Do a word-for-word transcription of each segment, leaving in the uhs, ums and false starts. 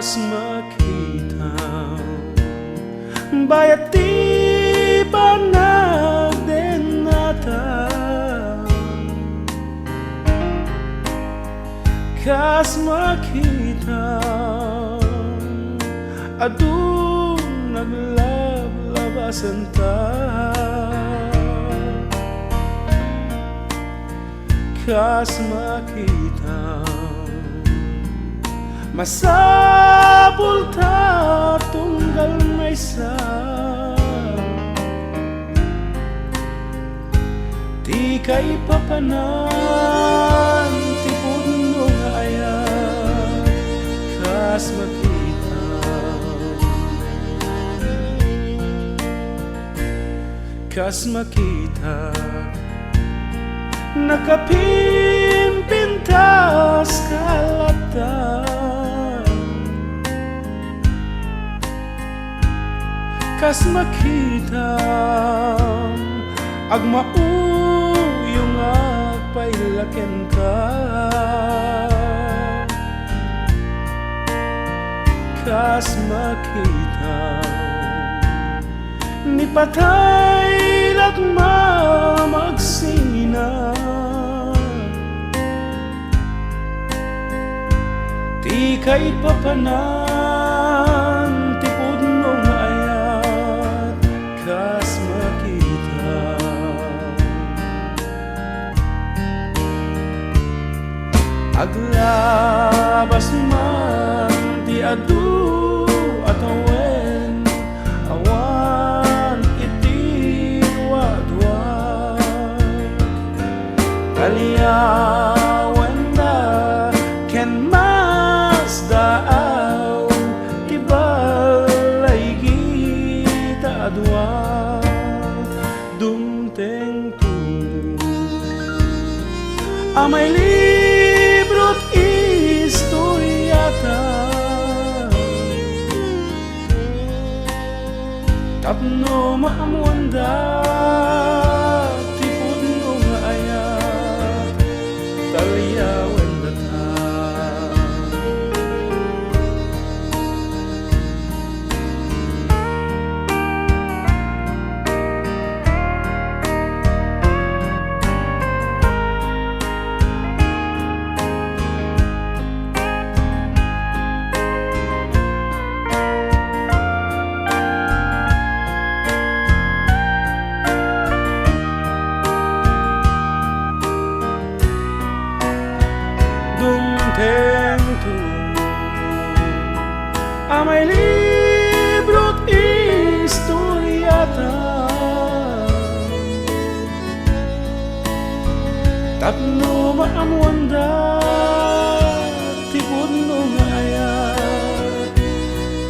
Makitam, bayat ti panagdennata. Kas makitam, adu naglablabasenta. Kas makitam, masapulta tunggal maysa ti kaipapanan ti pudno nga ayat. Kas makitam, kas makitam, nakapimpintas ka latta. Kas makitam, agmauyongak pay la kenka. Kas makitam, ni patay latma magsina ti kaipapanan ti pudno nga ayat. Kas makitam, aglabas man ti adu a tawen, awan iti duaduak. Talyawenda ken masdaaw ti balay gita a dua. Dumtengto a mailibrot istoriata. Tapno maammoanda ti pudno nga ayat, talyawendata. Dumtengto a mailibrot istoriata. Tapno maammoanda ti pudno nga ayat,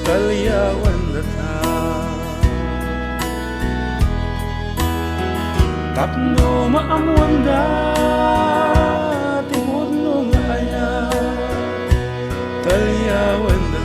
talyawendata. Tapno maammoanda ti pudno nga ayat, talyawendata.